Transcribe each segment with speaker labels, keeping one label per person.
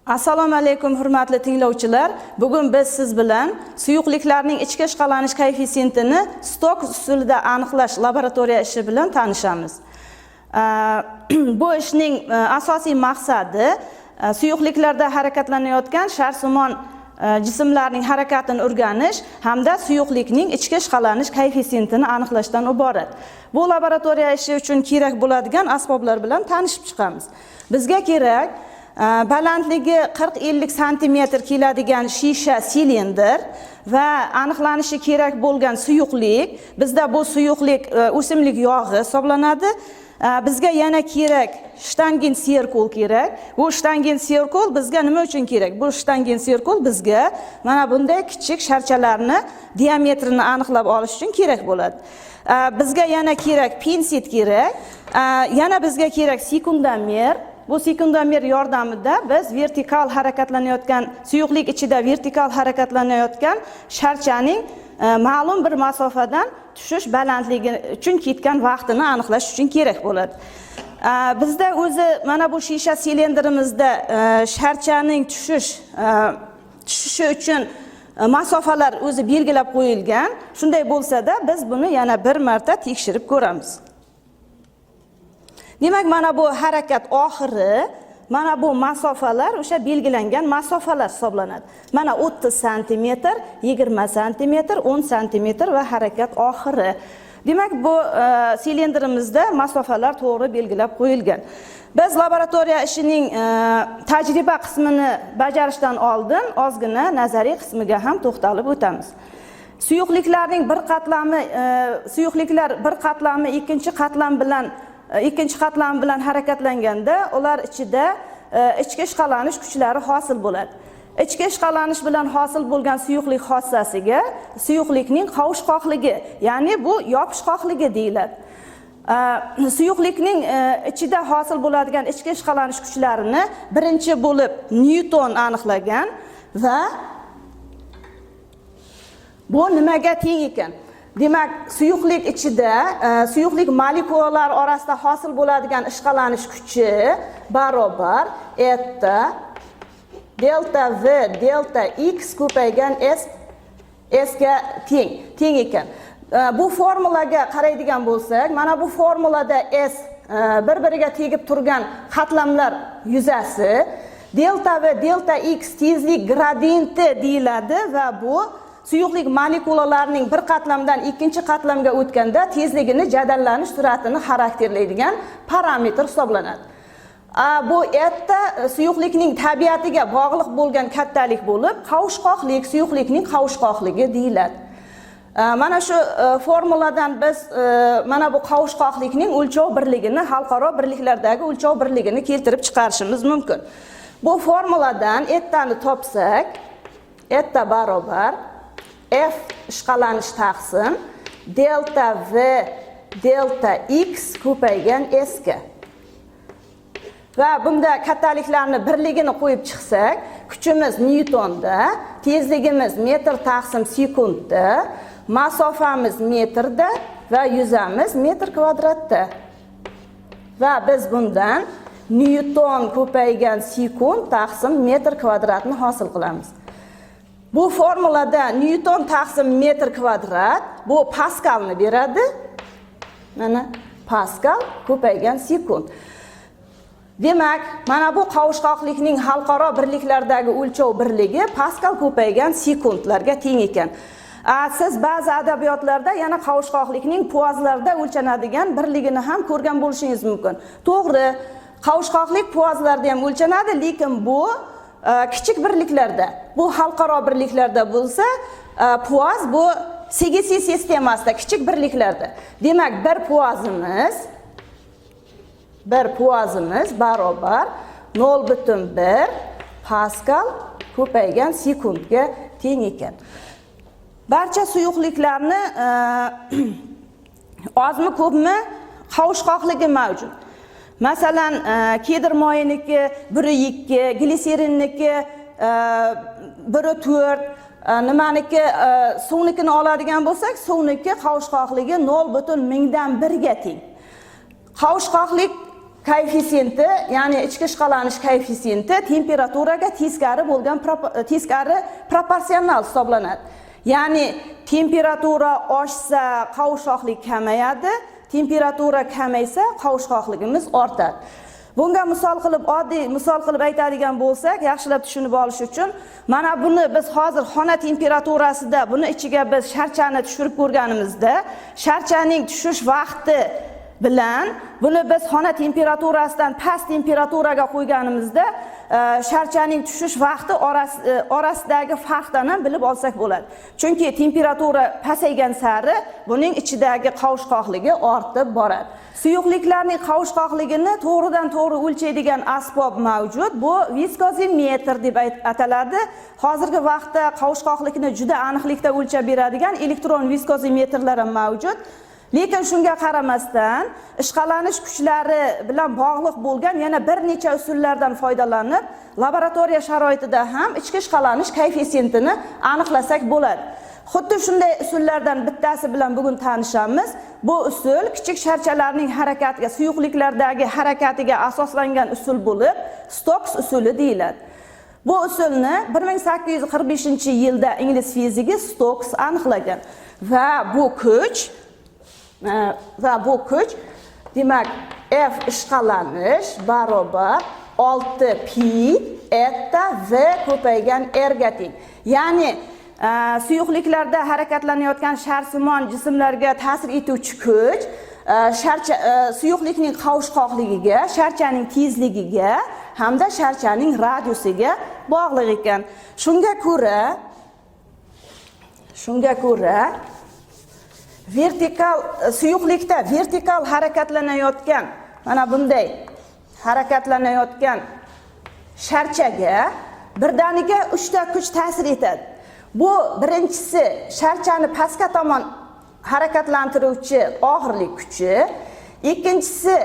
Speaker 1: Assalomu alaykum, hurmatli tinglovchilar. Bugun biz siz bilan suyuqliklarning ichki ishqalanish koeffitsiyentini Stok usulida aniqlash laboratoriya ishi bilan tanishamiz. Bu ishning asosiy maqsadi suyuqliklarda harakatlanayotgan sharsimon jismlarning harakatini o'rganish hamda suyuqlikning ichki ishqalanish koeffitsiyentini aniqlashdan iborat. Bu laboratoriya ishi uchun kerak bo'ladigan asboblar bilan tanishib chiqamiz. Bizga kerak balandligi 40-50 santimetr keladigan shisha silindr va aniqlanishi kerak bo'lgan suyuqlik. Bizda bu suyuqlik o'simlik yog'i hisoblanadi. Bizga yana kerak штангенциркуль kerak. Bu штангенциркуль bizga nima uchun kerak? Bu штангенциркуль bizga mana bunday kichik sharchalarni diametrini aniqlab olish uchun kerak bo'ladi. Bizga yana kerak pinset kerak. Yana bizga kerak sekundomer. Bu sekundomer yordamida biz vertikal harakatlanayotgan suyuqlik ichida vertikal harakatlanayotgan sharchaning ma'lum bir masofadan tushish balandligi uchun ketgan vaqtini aniqlash uchun kerak bo'ladi. Bizda o'zi mana bu shisha silindrimizda sharchaning tushishi uchun masofalar o'zi belgilab qo'yilgan. Shunday bo'lsa-da, biz buni yana bir marta tekshirib ko'ramiz. Demak, mana bu harakat oxiri, mana bu masofalar o'sha belgilangan masofalar hisoblanadi. Mana 30 santimetr, 20 santimetr, 10 santimetr va harakat oxiri. Demak, bu silindrimizda masofalar to'g'ri belgilab qo'yilgan. Biz laboratoriya ishining tajriba qismini bajarishdan oldin ozgina nazariy qismiga ham to'xtalib o'tamiz. Suyuqliklarning bir qatlami suyuqliklar bir qatlami ikkinchi qatlam bilan harakatlanganda, ular ichida ichki ishqalanish kuchlari hosil bo'ladi. Ichki ishqalanish bilan hosil bo'lgan suyuqlik xossasiga suyuqlikning qovushqoqligi, ya'ni bu yopishqoqligi deyiladi. Suyuqlikning ichida hosil bo'ladigan ichki ishqalanish kuchlarini birinchi bo'lib Nyuton aniqlagan va bu nimaga teng ekan? Demak, suyuqlik ichida suyuqlik molekulalari orasida hosil bo'ladigan ishqalanish kuchi barobar eta delta V delta x ko'paygan S ga teng ekan. Bu formulaga qaraydigan bo'lsak, mana bu formulada S bir biriga tegib turgan qatlamlar yuzasi, delta V delta x tezlik gradienti deyiladi va bu suyuqlik molekulalarining bir qatlamdan ikkinchi qatlamga o'tganda tezligini jadallanish sur'atini xarakterlaydigan parametr hisoblanadi. Bu eta suyuqlikning tabiatiga bog'liq bo'lgan kattalik bo'lib, qovushqoqlik, suyuqlikning qovushqoqligi deyiladi. Mana shu formuladan biz mana bu qovushqoqlikning o'lchov birligini, xalqaro birliklardagi o'lchov birligini keltirib chiqarishimiz mumkin. Bu formuladan ettani topsak, etta barobar F ishqalanish taqsim delta V delta x ko'paygan S ga. Va bunda kattaliklarni birligini qo'yib chiqsak, kuchimiz nyutonda, tezligimiz metr taqsim sekundda, masofamiz metrda va yuzamiz metr kvadratda. Va biz bundan nyuton ko'paygan sekund taqsim metr kvadratni hosil qilamiz. Bu formulada nyuton taqsim metr kvadrat bu paskalni beradi. Mana paskal ko'paygan sekund. Demak, mana bu qovushqoqlikning xalqaro birliklardagi o'lchov birligi paskal ko'paygan sekundlarga teng ekan. Siz ba'zi adabiyotlarda yana qovushqoqlikning puazlarda o'lchanadigan birligini ham ko'rgan bo'lishingiz mumkin. To'g'ri, qovushqoqlik puazlarda ham o'lchanadi, lekin bu kichik birliklarda. Bu xalqaro birliklarda bo'lsa, puaz bu CGS sistemasida kichik birliklarda. Demak, bir puazimiz barobar 0,1 paskal ko'paygan sekundga teng ekan. Barcha suyuqliklarni ozmi ko'pmi qovushqoqligi mavjud. Masalan, kedr moyiniki 1,2, gliserinniki 1,4, nimaniki, suvnikini oladigan bo'lsak, suvniki qovushqoqligi 0,1 ga teng. Qovushqoqlik Koeffitsiyenti, ya'ni ichki ishqalanish koeffitsiyenti temperaturaga teskari bo'lgan teskari proporsional hisoblanadi. Ya'ni temperatura oshsa, qovushqoqlik kamayadi, temperatura kamaysa, qovushqoqligimiz ortadi. Bunga misol qilib, oddiy misol qilib aytadigan bo'lsak, yaxshilab tushunib olish uchun, mana buni biz hozir xona temperaturasida buni ichiga biz sharchani tushirib ko'rganimizda, sharchaning tushish vaqti bilan buni biz xona temperaturasidan past temperaturaga qo'yganimizda sharchaning tushish vaqti orasidagi farqdan ham bilib olsak bo'ladi. Chunki temperatura pasaygan sari buning ichidagi qovushqoqligi ortib boradi. Suyuqliklarning qovushqoqligini to'g'ridan to'g'ri o'lchaydigan asbob mavjud. Bu viskozimetr deb ataladi. Hozirgi vaqtda qovushqoqlikni juda aniqlikda o'lchab beradigan elektron viskozimetrlar ham mavjud. Lekin shunga qaramasdan ishqalanish kuchlari bilan bog'liq bo'lgan yana bir necha usullardan foydalanib, laboratoriya sharoitida ham ichki ishqalanish koeffitsiyentini aniqlasak bo'ladi. Xuddi shunday usullardan bittasi bilan bugun tanishamiz. Bu usul kichik sharchalarning harakatiga, suyuqliklardagi harakatiga asoslangan usul bo'lib, Stokes usuli deyiladi. Bu usulni 1845-yilda ingliz fiziki Stokes aniqlagan va bu kuch, demak, F ishqalanish barobar 6 pi eta V ko'paygan R ga teng. Ya'ni suyuqliklarda harakatlanayotgan sharsimon jismlarga ta'sir etuvchi kuch sharcha suyuqlikning qovushqoqligiga, sharchaning tezligiga hamda sharchaning radiusiga bog'liq ekan. Shunga ko'ra vertikal suyuqlikda vertikal harakatlanayotgan, mana bunday harakatlanayotgan sharchaga birdaniga uchta kuch ta'sir etadi. Bu birinchisi sharchani pastga tomon harakatlantiruvchi og'irlik kuchi, ikkinchisi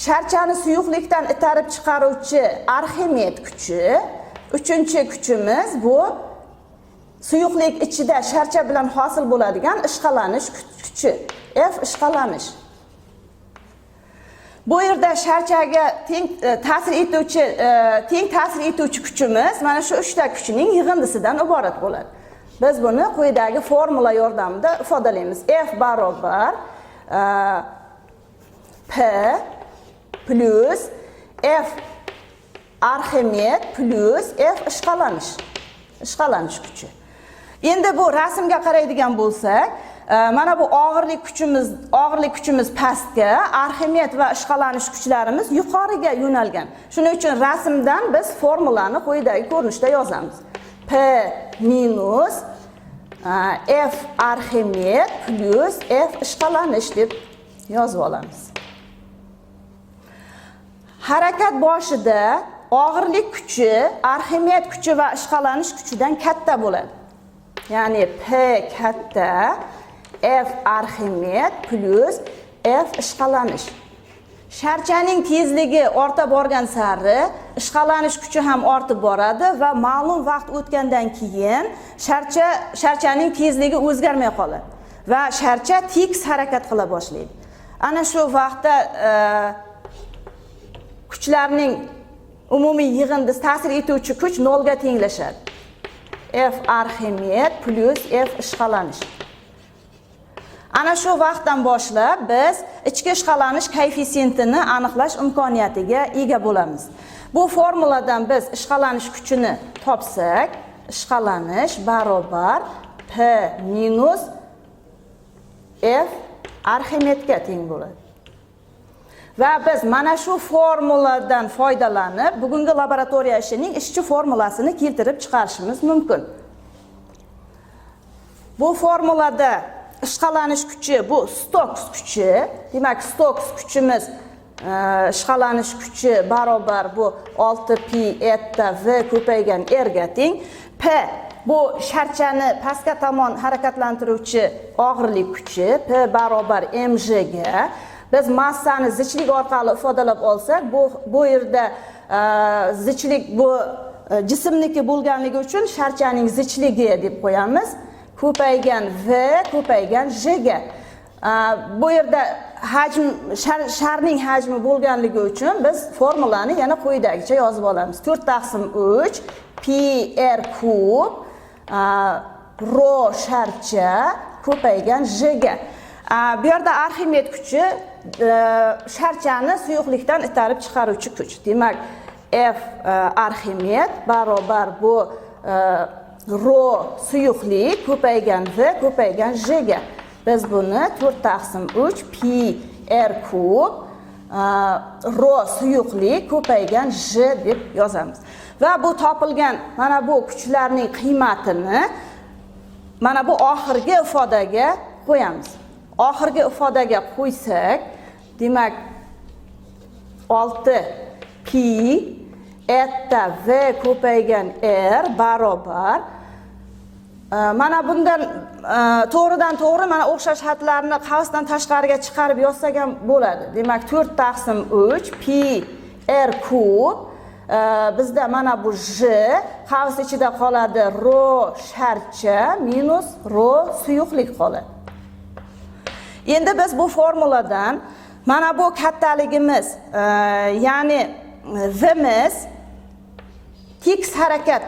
Speaker 1: sharchani suyuqlikdan itarib chiqaruvchi Arximed kuchi, uchinchi kuchimiz bu suyuqlik ichida sharcha bilan hosil bo'ladigan ishqalanish kuchi, F ishqalanish. Bu yerda sharchaga teng ta'sir etuvchi teng ta'sir etuvchi kuchimiz mana shu uchta kuchning yig'indisidan iborat bo'ladi. Biz buni quyidagi formula yordamida ifodalaymiz. F barobar P plyus F Arximed plyus F ishqalanish kuchi. Endi bu rasmga qaraydigan bo'lsak, mana bu og'irlik kuchimiz pastga, Arximed va ishqalanish kuchlarimiz yuqoriga yo'nalgan. Shuning uchun rasmdan biz formulani quyidagi ko'rinishda yozamiz. P minus F Arximed plyus F ishqalanish deb yozib olamiz. Harakat boshida og'irlik kuchi Arximed kuchi va ishqalanish kuchidan katta bo'ladi. Ya'ni P katta F Arximed plyus F ishqalanish. Sharchaning tezligi orta borgan sari ishqalanish kuchi ham ortib boradi va ma'lum vaqt o'tgandan keyin sharchaning tezligi o'zgarmay qoladi va sharcha tekis harakat qila boshlaydi. Ana shu vaqtda kuchlarning umumiy yig'indisi, ta'sir etuvchi kuch nolga tenglashadi. F Arximed plyus F ishqalanish. Ana shu vaqtdan boshlab biz ichki ishqalanish koeffitsiyentini aniqlash imkoniyatiga ega bo'lamiz. Bu formuladan biz ishqalanish kuchini topsak, ishqalanish barobar P minus F Arximedga teng bo'ladi. Va biz mana shu formuladan foydalanib, bugungi laboratoriya ishining ishchi formulasini keltirib chiqarishimiz mumkin. Bu formulada ishqalanish kuchi bu Stokes kuchi. Demak, Stokes kuchimiz ishqalanish kuchi barobar bu 6 pi eta v ko'paygan r ga teng. P bu sharchani pastga tomon harakatlantiruvchi og'irlik kuchi, P barobar mg ga. Biz massani zichlik orqali ifodalab olsak, bu yerda zichlik bu jismniki bo'lganligi uchun sharchaning zichligi deb qo'yamiz. Ko'paygan v ko'paygan g ga. Bu yerda hajm sharning hajmi bo'lganligi uchun biz formulani yana quyidagicha yozib olamiz. 4 taqsim 3 pi r kub ro sharcha ko'paygan j ga. Bu yerda Arximed kuchi, sharchani suyuqlikdan itarib chiqaruvchi kuch. Demak, F Arximed barobar bu ro suyuqlik ko'paygan V ko'paygan J ga. Biz buni 4 taqsim 3 pi r kub ro suyuqlik ko'paygan J deb yozamiz. Va bu topilgan mana bu kuchlarning qiymatini mana bu oxirgi ifodaga qo'yamiz. Oxirgi ifodaga qo'ysak, demak, 6 pi eta v ko'paygan r barobar mana bundan to'g'ridan to'g'ri mana o'xshash hadlarni qavsdan tashqariga chiqarib yozsak ham bo'ladi. Demak, 4 taqsim 3 pi r kub, bizda mana bu j qavs ichida qoladi, ro sharcha minus ro suyuqlik qoladi. Endi biz bu formuladan mana bu kattaligimiz, ya'ni vimiz tekis harakat,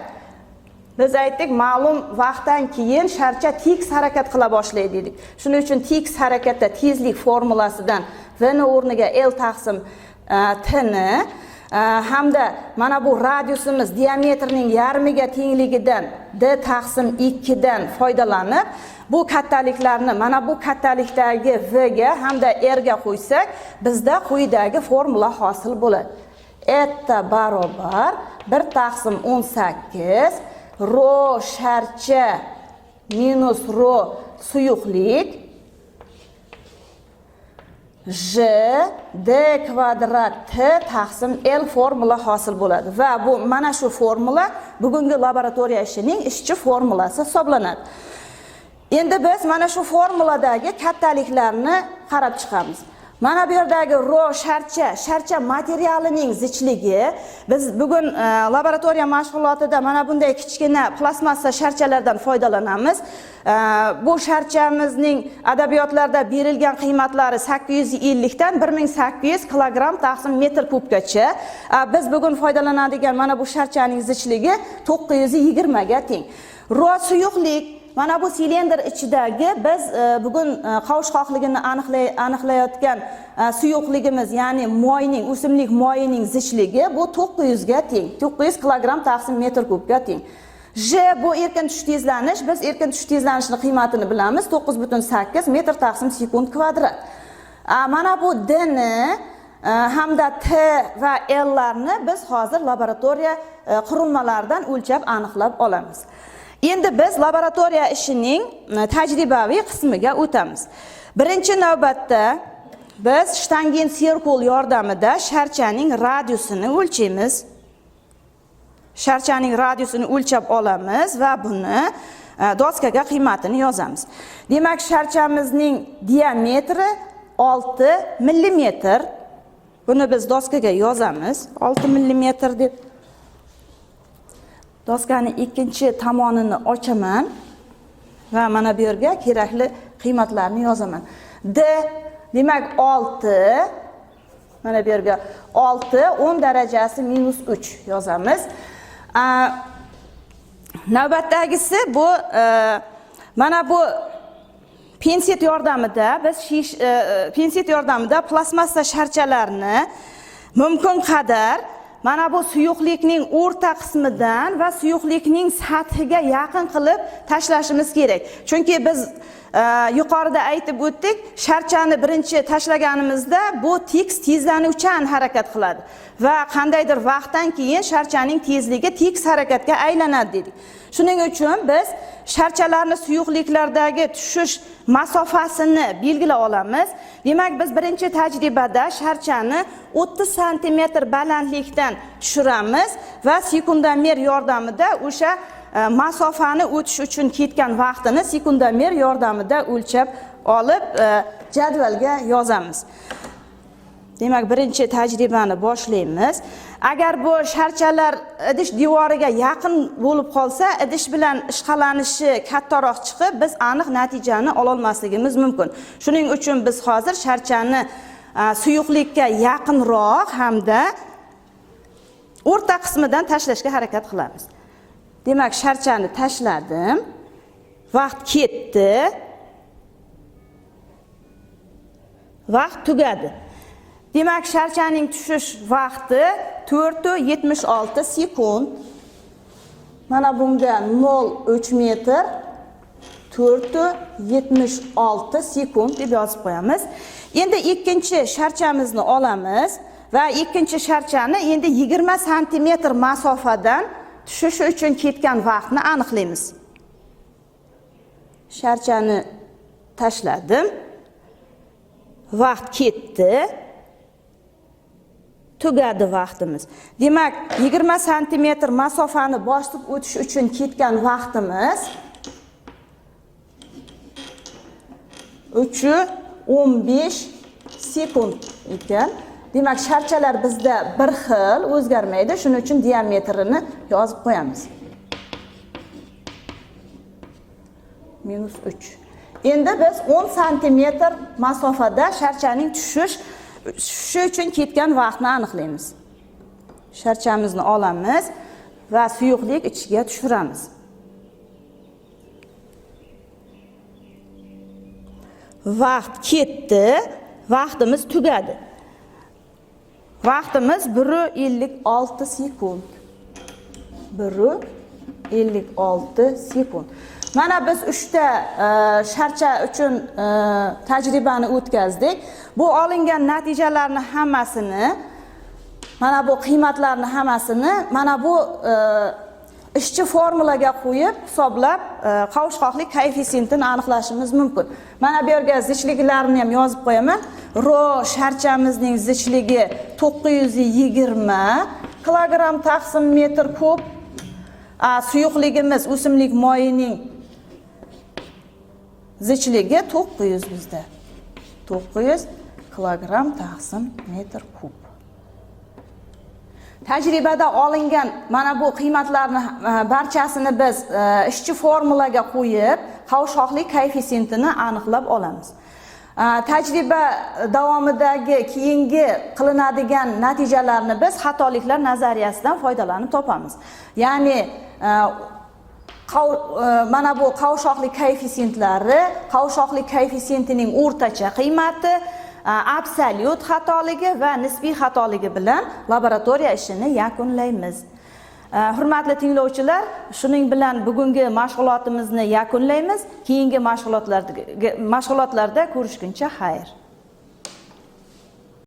Speaker 1: biz aytdik, ma'lum vaqtdan keyin sharcha tekis harakat qila boshlaydi dedik. Shuning uchun tekis harakatda tezlik formulasidan v ni o'rniga l taqsim t ni hamda mana bu radiusimiz diametrning yarmiga tengligidan d taqsim 2 dan foydalanib, bu kattaliklarni mana bu kattalikdagi v ga hamda r ga qo'ysak, bizda quyidagi formula hosil bo'ladi. Eta barobar 1 taqsim 18 ro sharcha minus ro suyuqlik j d kvadrat t taqsim l formula hosil bo'ladi va bu mana shu formula bugungi laboratoriya ishining ishchi formulasi hisoblanadi. Endi biz mana shu formuladagi kattaliklarni qarab chiqamiz. Mana bu yerdagi ro sharcha, sharcha materialining zichligi. Biz bugun laboratoriya mashg'ulotida mana bunday kichkina plastmassa sharchalardan foydalanamiz. Bu sharchamizning adabiyotlarda berilgan qiymatlari 850 dan 1800 kilogramm taqsim metr kubgacha. Biz bugun foydalanadigan mana bu sharchaning zichligi 920 ga teng. Ro suyuqlik, mana bu silindr ichidagi biz bugun qovushqoqligini aniqlayotgan suyuqligimiz, ya'ni moyning, o'simlik moyining zichligi bu 900 ga teng, 900 kilogramm taqsim metr kubga teng. J bu erkin tushish tezlanish. Biz erkin tushish tezlanishini qiymatini bilamiz, 9,8 metr taqsim sekund kvadrat. Mana bu D ni hamda T va L larni biz hozir laboratoriya qurilmalaridan o'lchab aniqlab olamiz. Endi biz laboratoriya ishining tajribaviy qismiga o'tamiz. Birinchi navbatda biz shtangentsirkul yordamida sharchaning radiusini o'lchaymiz. Sharchaning radiusini o'lchab olamiz va buni doskaga qiymatini yozamiz. Demak, sharchamizning diametri 6 millimetr. Buni biz doskaga yozamiz 6 millimetr deb. Doskani ikkinchi tomonini ochaman va mana bu yerga kerakli qiymatlarni yozaman. D, demak, 6, mana bu yerga 6 10 darajasi minus 3 yozamiz. Navbatdagisi bu mana bu pinset yordamida biz pinset yordamida plastmassa sharchalarni mumkin qadar mana bu suyuqlikning o'rta qismidan va suyuqlikning sathiga yaqin qilib tashlashimiz kerak. Chunki biz yuqorida aytib o'tdik, sharchani birinchi tashlaganimizda bu tekis tezlanuvchan harakat qiladi va qandaydir vaqtdan keyin sharchaning tezligi tekis harakatga aylanadi dedik. Shuning uchun biz sharchalarni suyuqliklardagi tushish masofasini belgilab olamiz. Demak, biz birinchi tajribada sharchani 30 santimetr balandlikdan tushiramiz va sekundomer yordamida o'sha masofani o'tish uchun ketgan vaqtini sekundomer yordamida o'lchab olib, jadvalga yozamiz. Demak, birinchi tajribani boshlaymiz. Agar bu sharchalar idish devoriga yaqin bo'lib qolsa, idish bilan ishqalanishi kattaroq chiqib, biz aniq natijani ololmasligimiz mumkin. Shuning uchun biz hozir sharchani suyuqlikka yaqinroq hamda o'rta qismidan tashlashga harakat qilamiz. Demak, sharchani tashladim. Vaqt ketdi. Vaqt tugadi. Demak, sharchaning tushish vaqti 4.76 sekund. Mana bunga 0.3 metr 4.76 sekund deb yozib qo'yamiz. Endi ikkinchi sharchamizni olamiz va ikkinchi sharchani endi 20 santimetr masofadan tushishi uchun ketgan vaqtni aniqlaymiz. Sharchani tashladim. Vaqt ketdi. Tugadi vaqtimiz. Demak, 20 santimetr masofani bosib o'tish uchun ketgan vaqtimiz 3.15 sekund ekan. Demak, sharchalar bizda bir xil, o'zgarmaydi. Shuning uchun diametrini yozib qo'yamiz. -3. Endi biz 10 santimetr masofada sharchaning tushishi uchun ketgan vaqtni aniqlaymiz. Sharchamizni olamiz va suyuqlik ichiga tushiramiz. Vaqt ketdi, vaqtimiz tugadi. Vaqtimiz 1.56 sekund. 1.56 sekund. Mana biz 3 ta sharcha uchun tajribani o'tkazdik. Bu olingan natijalarni hammasini, mana bu qiymatlarni hammasini mana bu ishchi formulaga qo'yib hisoblab qovushqoqlik koeffitsiyentini aniqlashimiz mumkin. Mana bu yerga zichliklarni ham yozib qo'yaman. Ro sharchamizning zichligi 920 kilogramm taqsim metr kub. Suyuqligimiz o'simlik moyining zichligi 900 bizda. 900 kilogramm taqsim metr kub. Tajribada olingan mana bu qiymatlarni barchasini biz ishchi formulaga qo'yib, qovshoqlik koeffitsiyentini aniqlab olamiz. Tajriba davomidagi keyingi qilinadigan natijalarni biz xatoliklar nazariyasidan foydalanib topamiz. Ya'ni mana bu qovshoqlik koefftsiyentlari, qovshoqlik koeffitsiyentining o'rtacha qiymati, absolyut xatoligi va nisbiy xatoligi bilan laboratoriya ishini yakunlaymiz. Hurmatli tinglovchilar, shuning bilan bugungi mashg'ulotimizni yakunlaymiz. Keyingi mashg'ulotlarda ko'rishguncha xayr.